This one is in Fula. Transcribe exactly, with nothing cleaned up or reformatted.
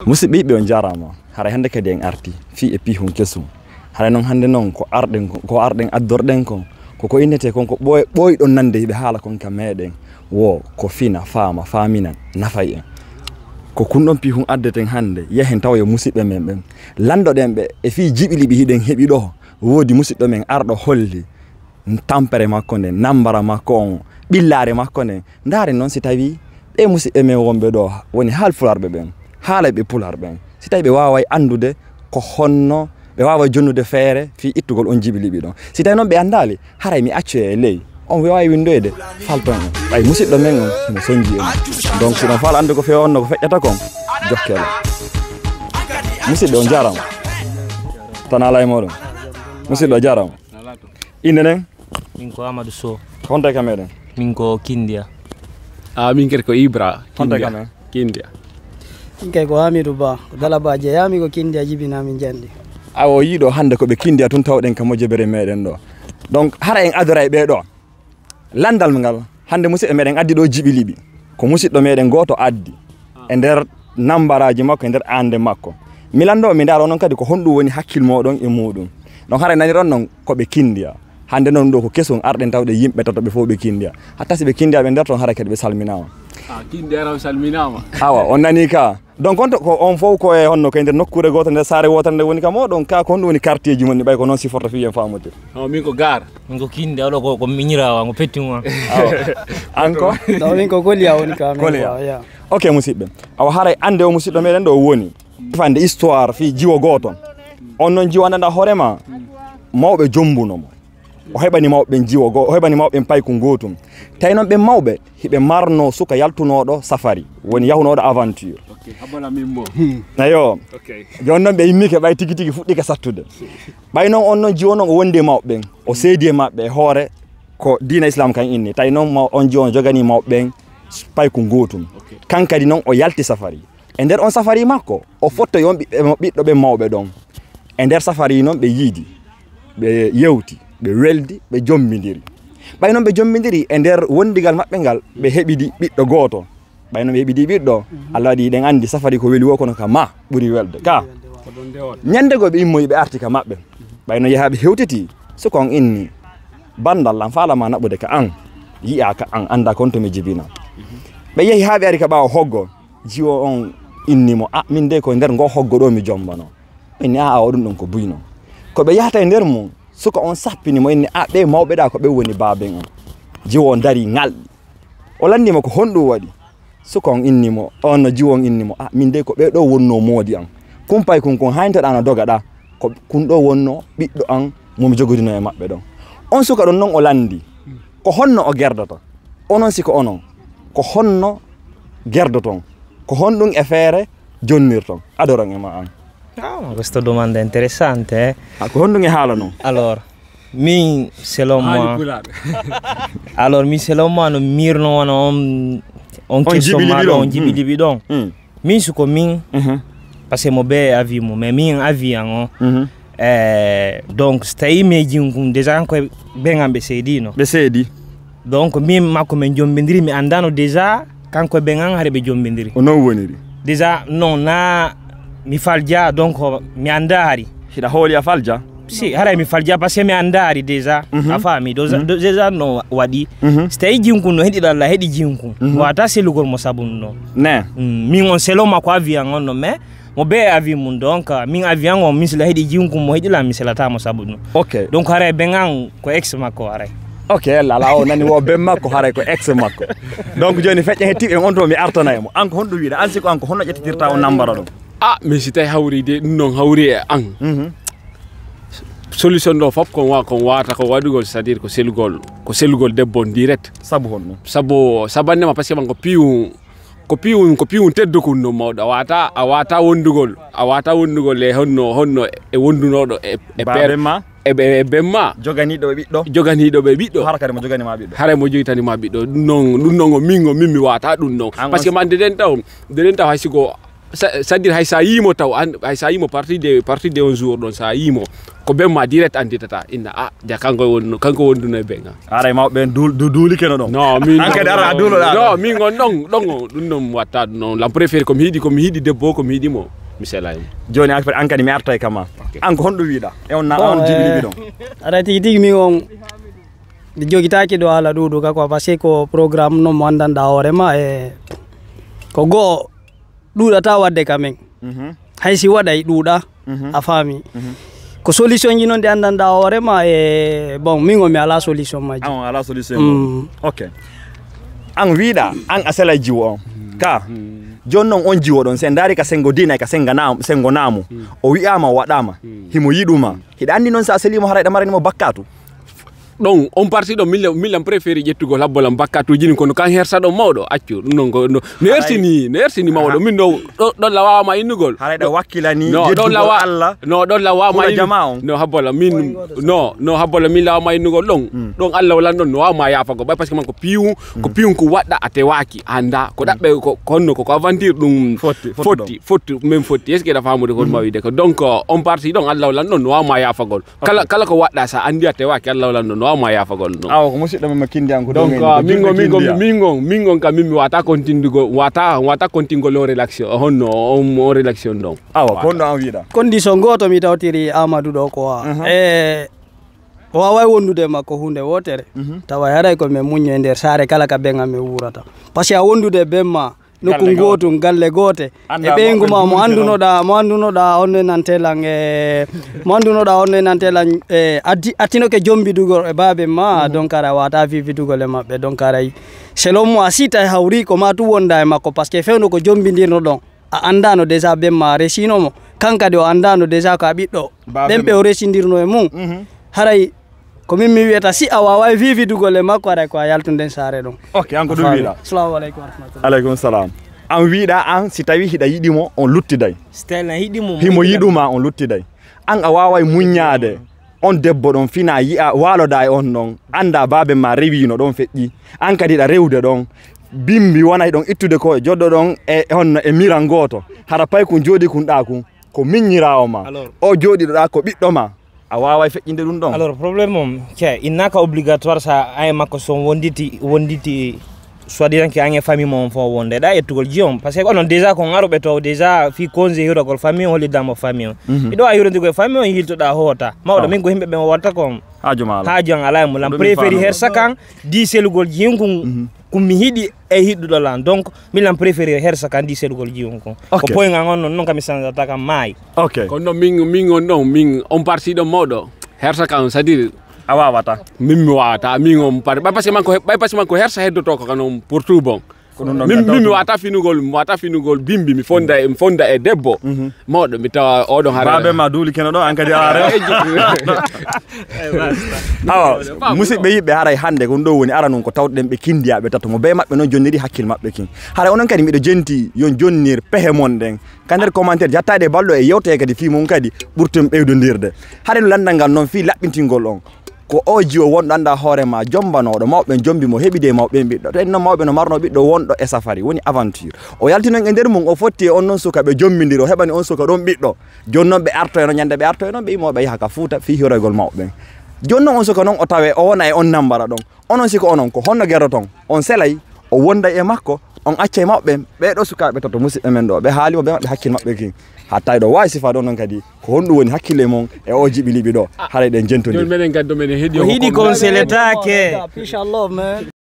Musidɓe yiɗɓe, on njaaraama. Haray hannde kadi en arti fii e piihun kesun. Haray non hannde non ko arɗen ko, ko arɗen addorɗen kon, ko ko innetee kon ko ɓooy-, ɓooyɗon nande hiɓe haala kon ka meeɗen. Wo ko fina, faama, faamina, nafay en. Ko kun ɗon piihun addeten hannde, yahen tawoyen musidɓe men ɓen. Lanndoɗen ɓe e fii jiɓi liɓi hiɗen heɓi ɗoo. Woodi musidɗo men arɗo holli tampere makko nden, nambara makko on, ɓillaare makko nden. Ndaaren non si tawii ɓee musidɓe men wonɓe ɗoo woni haalpularɓe ɓen, haalayɓe pular ɓen. Si tawii ɓe waaway anndude ko honno ɓe waaway jonnude feere fii ittugol on jiɓi liɓi ɗon. Si tawii non ɓe anndaali, haray mi accu e ley. On waawi winndoyde, falton en. Ɓay musidɗo men on himo sonji en. Donc, si ɗon faala anndude ko feewi honno ko feƴƴata kon, jokkee lan. Musidɓe, on njaaraama. Tan alaa e mooɗon. Musidɗo, a jaaraama. Innde nden? Min ko Amadou Sow. Honto e ka meɗen? Min ko Kindiya. Ah, min kadi ko Ibra. Honto e ka men? Kindiya. Min kay ko Hamidou Ba, ko Dala Ba jeyaami, ko Kindiya jibinaa min jandi. Awo yiɗo hannde ko ɓe Kindiya tun tawɗen ka mojobere meɗen ɗo. Donc, hara en adoray ɓe ɗo. Lanndal ngal, hannde musidɓe meɗen addi ɗo jiɓi liɓi. Ko musidɗo meɗen gooto addi e nder nambaraaji makko, e nder aande makko. Mi lanndoo, mi ndaaroo non kadi ko honɗum woni hakkil mooɗon e muuɗum. Donc, haray naniron non ko ɓe Kindiya. Hannde non ɗo ko kesun, arɗen tawde yimɓe tato ɓe fof ɓe Kindiya. Hatta si ɓe Kindiya ɓe nder ton, haray kadi ɓe salminaama. Ah, Kindiya raw salminaama. Awa, on nanii ka. Donc, on to, ko on fof ko e honno, ko e nder nokkuure gooto, nder saare wootere nde woni ka mooɗon, ka ko honɗum woni quartier ji mon ɗi, ɓay ko noon siforto fii en faamodir? Non, min ko Gaar. Min ko Kinde, oɗo ko, ko miñiraawo am, ko pettimu am. Awa. An ko? Non, min ko Koliya woni ka, min Koliya. Ko, ya. Ok, musidɓe. Awa, haray annde o musidɗo meɗen ɗo woni. Fande histoire fii jiwo gooto. On noon jiwo anndanɗaa hoore ma, mawɓe jombuno mo. O heɓani mawɓe ɓen jiwo goo, o heɓani mawɓe ɓen paykun gootum. Tawi noon ɓen mawɓe, hiɓe marno suka yaltunooɗo safari, woni yahunooɗo aventure. Ok, habana min mo. Ayo. Ok. Jooni noon ɓe immike ɓay tigi tigi fuɗɗike sattude. Ɓay noon on noon jiwo noon o wondi e mawɓe ɓen, o seedi e maɓɓe e hoore ko diina Islam kan inni. Tawi noon maw-, on jiwo on joganii mawɓe ɓen paykun gootum. Ok. Kan kadi noon o yalti safari. E nder on safari makko, o fottoyi on ɓiɓɓe, ɓiɗɗo ɓen mawɓe ɗon. E nder safari non ɓe yiidi, ɓe yewti, ɓe weldi, ɓe jombindiri. Ɓay non ɓe jombindiri e nder wondigal maɓɓe ngal, ɓe heɓidi ɓiɗɗo gooto. Ɓay non ɓe heɓidi ɓiɗɗo, mhm, Allah waɗi hiɗen anndi safari ko weli wo kono ka ma ɓuri welde. Ka. Ko ɗon nde on. Ñande goo ɓe immoyi ɓe arti ka maɓɓe. Ɓay non yahaaɓe hewtiti, suka on inni, "Banndal lan faala ma naɓude ka an, yi'a ka an, annda kon to mi jibina." Ɓe yahi haa ɓe ari ka ɓaawo hoggo. Jiwo on inni mo, "A, min de ko nder ngo hoggo ɗo mi jombano." Inni, "A'a, o ɗum ɗon ko buy non." Ko ɓe yahata e nder mum, suka on sappini mo, inni, "A, ɓe mawɓe ɗa ko ɓe woni baaben on." Jiwo on dari ŋalɗi. O lanndi mo ko honɗum waɗi. Suka on inni mo, on no jiwo on inni mo, "A, min de ko ɓe ɗo wonno moodi an. Kumpay kun kun hayntoɗa no dogaɗa, ko kun ɗo wonno ɓiɗɗo an mo mi jogodino e maɓɓe ɗon." On suka ɗon non o lanndi. Ko honno o gerdata? Onon si ko onon, ko honno gerdoton? Ko honɗum e feere jonnirton? Adoron e ma an. Ah, ma questa domanda è interessante, eh. Ah, ko honɗum e haala non? Alors, min, selon moi, alors, min, selon moi, no miirno wona on, on question ma ɗo, on jibi liɓi ɗon. Mm. Min suko min, mhm, parce que mo be avis mo, mais min avis an o. Mhm. Eh, donc, so tawi mi e jinkun, déjà, kanko e ɓen an ɓe seedino. Ɓe seedi. Donc, min makko min jombindiri, mi anndano déjà, kanko e ɓen an hari ɓe jombindiri. O non woniri? Déjà, non, na mi falja, donc, mi annda hari. Hiɗa hooli a falja? Si, haray mi falja, parce que mi annda hari déjà, mhm, a faami, do-, mhm, do-, déjà no waɗi. Mhm. So tawi jinkun no heɗi ɗalla, heɗi jinkun. Mhm. Wata selugol mo sabu no. Ne. Mm, min on selon makko avis an on no, mais mo be avis mum, donc, ah, min avis an on, min sila heɗi jinkun mo heɗi la, mi selata mo sabu ɗum. Ok. Donc, haray ben an ko ex makko, haray. Ok, lala o nani wo ben makko, haray ko ex makko. Donc, joni feƴƴa hetti en on to mi artana e mo. An ko honɗum wiɗa? An siko an ko honno ƴettitirta on nambara ɗum? Ah, min si tawi hawri de, ɗum non hawri e an. Mhm. Solution ɗo fop kon wa-, kon wata ko waɗugol, c'est-à-dire ko selugol, ko selugol debbo on direct. Sabu honno? Sabu, sabu annema, parce que man ko piyu Ko piiwun, ko piiwun teddukun ɗum mawɗo. A waata, a waata wondugol, a waata wondugol e honno, honno e wondunooɗo e, e baaben ma? E ɓe, e ben ma. Joganiiɗo ɓe ɓiɗɗo? Joganiiɗo ɓe ɓiɗɗo. Hara kadi mo jogani ma ɓiɗɗo? Haray mo joytani ma ɓiɗɗo. Ɗum non, ɗum non o min, o min mi waata ɗum non. An on. Parce que man deden taw, deden taw hay sigo C'est-à-dire, hay so a yii mo taw, an, hay so a yii mo partie de, partie de un jour ɗon, so a yii mo, ko ben ma direct annditata. Inna, ah, ja kanko won, kanko wonduno e ben. Haray mawɓe ɓen duul-, du-, duulikeno ɗon. Non, min an kadi ara a duuloɗaa ɗon. Non, min on ɗon, ɗon o, ɗum ɗon watta ɗum non. Lan préféré ko mi yiɗi, ko mi yiɗi debbo, ko mi yiɗi mo. Mi selay mo. Jooni an kadi, an kadi mi artay kama. Ok. An ko honɗum wiɗa? E on na, bon, on jiɓi eh, ɗiɗi ɗon. Haray tigi tigi min on mi jogitaaki ɗo haala ɗuuɗu ka quoi, parce que ko programme non mo anndanɗaa hoore ma, e ko go'o ɗuuɗata waɗde ka men. Mhm. Hay si waɗay ɗuuɗa, mhm, a faami. Mhm. Ko solution ji non ɗi anndanɗaa hoore ma, e bon, min o mi alaa solution majji. Ah, on alaa solution. Mm. Ok. An wiɗa, an a selay jiwo on. Mm. Ka, mm, jooni non on jiwo ɗon, si en ndaari ka sengo diina e ka senga naam-, sengo naamu. Mm. O wi'aama, o waɗaama. Mm. Himo yiɗuma. Hiɗa anndi non si a selii mo haray ɗa marani mo bakkatu. Ɗon, on parti ɗon, min le-, min lan préféré ƴettugol habbo lan bakkatuuji ɗin, kono kan hersa ɗon mawɗo, accu, ɗum ɗon ko, no, no hersini, no hersini mawɗo, aha, min ɗo, ɗo, ɗon la waawama innugol. Haray ɗa wakkilani, no, ɗon la wa-, Allah, no, ɗon la waawama hula in-, jamaa on. No, habbo la, min, no, no, habbo la, min la waawama innugol ɗon, mm, ɗon Allah walan ɗon, no waawama yaafagol, ɓay, parce que man ko piyu, ko, mm, piyun ko waɗɗa a tewaaki, a annda, ko, mm, ɗaɓɓe, ko, ko honno, ko, ko aventure ɗum fotti, fotti fotti, ɗon, fotti, min fotti, est-ce que ɗa faamude ko, mm, ma wiide ko, donc, on parti ɗon Allah walan ɗon, no waawama yaafagol. Kala, ok, kala ko waɗɗa, so a anndi a tewaaki, Allah walan ɗon, no waawma yaafagol ɗum. Awa, ko musidɗo men mo kinndi an ko donc, ɗum en, ah, ko min gon, min gon, kinndi an. Min gon, min gon ka min mi wata kontingol, wata, wata kontingol o relaxio, o honno, on, on relaxio ɗon. Awa, ko honno an wiɗa? Condition gooto mi tawtiri Amadou ɗo ko, mhm, e, o waaway wondude e makko huunde wootere. Mhm. Tawa haray ko men muñño e nder saare kala ka ben amen wuurata. Parce que a wondude e ben ma, nokku gootu, galle goote. E ɓeyngu ma, mo anndunoɗaa, mo anndunoɗaa, on ne nante lan, e, mo anndunoɗaa, on ne nante lan, e, addi-, attinoke jombidugol e baaben ma, mhm, donc haray a wata fifidugol e maɓɓe, donc haray selon mo a sita e hawri ko ma tu wonda e makko, parce que fewndo ko jombindirno ɗon, a anndano déjà ben ma a resino mo, kan kadi o anndano déjà ko a ɓiɗɗo, ɓen ɓe o resindirno e mum. Mhm. Haray ko min mi wi'ata, si a waaway fifidugol e makko, haray ko a yaltu nden saare ɗon. Ok, an ko ɗum wiɗa? Assalamu aleykum wa rahmatullah. Aleykum salam. An wiɗa an, si tawi hiɗa yiɗi mo, on luttiday. Si tawi na yiɗi mo, himo yiɗuma, on luttiday. An a waaway muññaade. On debbo ɗon fina yi'a, waaloda e on ɗon. Annda baaben ma rewino ɗon feƴƴi. An kadi hiɗa rewde ɗon. Bimbi wonay ɗon ittude ko e joɗɗo ɗon e honno e miran gooto. Hara paykun jooɗi kun ɗa kun. Ko miññiraawo ma. Alors, o jooɗiɗo ɗa ko ɓiɗɗo ma. A waaway feƴƴinde ɗum ɗon. Alors, problème on, ce, il n'a qu'à obligatoire sa a e makko son wonditi, wonditi, soi-disant que an e famille mo on fof wonde. Ɗa ettugol ji on. Parce que onon déjà ko ngaruɓe to déjà fi congé hirogol famille on, hollidaamo famille on. Mhm. Miɗo wawi hirondirgol e famille on, yiltoɗa hoota. Mawɗo, min ko yimɓe ɓen o watta kon. Haaju ma ala. Haaju an ala e mo lan. Préféré hersa kan, di selugol ji on kun. Mhm. Ko mi hiɗi e hiɗuɗo lan. Donc, milan préféré hersa kan di selugol ji on kon. Ok. Ko poyngal ngal non, non kam mi sanzata kam maayi. Ok. Kono non min, min on ɗon, min on parti ɗon mawɗo. Hersa kan, c'est-à-dire, a wawata. Min mi wawata, min on par-, ɓay parce que man ko, ɓay parce que man ko hersa heddoto ko kanon pour tout bon. Ko ɗum ɗon min, min mi wawata finugol, mi wawata finugol bimbi, mi fonda e, mi fonda e debbo. Mhm. Mawɗo, mi tawa oɗon hara. Baabe ma duuli keno ɗo, an kadi a ara. Awa, musidɓe yiɓɓe, haray hannde ko ɗum ɗo woni aranun ko tawtuɗen ɓe kindiyaɓe tato mo be maɓɓe noon jonniri hakkil maɓɓe kin. Haray onon kadi miɗo jenti yon jonnir pehe mon ɗen. Ka nder commentaire jattaade e balɗo e yewte kadi fii mum kadi ɓurten ɓeydondirde. Haray no lanndal ngal noon fii laɓɓintingol on. Ko o jiwo wonɗo annda hoore ma, jombanooɗo, mawɓe ɓen jombi mo, heɓide e mawɓe ɓen ɓiɗɗo. To en non mawɓe no marno ɓiɗɗo wonɗo e safari, woni aventure. O yalti non e nder mum, o fotti e on non suka ɓe jombindiri, o heɓani on suka ɗon ɓiɗɗo. Jooni non ɓe artoyno, ñande ɓe artoyno, ɓe yimo ɓe yaha ka Fuuta fii hiroygol mawɓe ɓen. Jooni non on suka non o tawe, o wona e on nambara ɗon. Onon siko onon ko honno geroton? On selay, o wonday e makko, on accay mawɓe ɓen. Ɓee ɗo sukaaɓe tato musiɓɓe men ɗo, ɓe haali mo, ɓe maɓɓe hakkil maɓɓe kin. Hatta e ɗo waawi sifa ɗo non kadi, ko honɗum woni hakkille mon e o jiɓi liɓi ɗo? Haray ɗen jentondiri. Jooni meɗen gaddo meɗen heɗi. O hiɗi kon seletaake. Peace and love, man.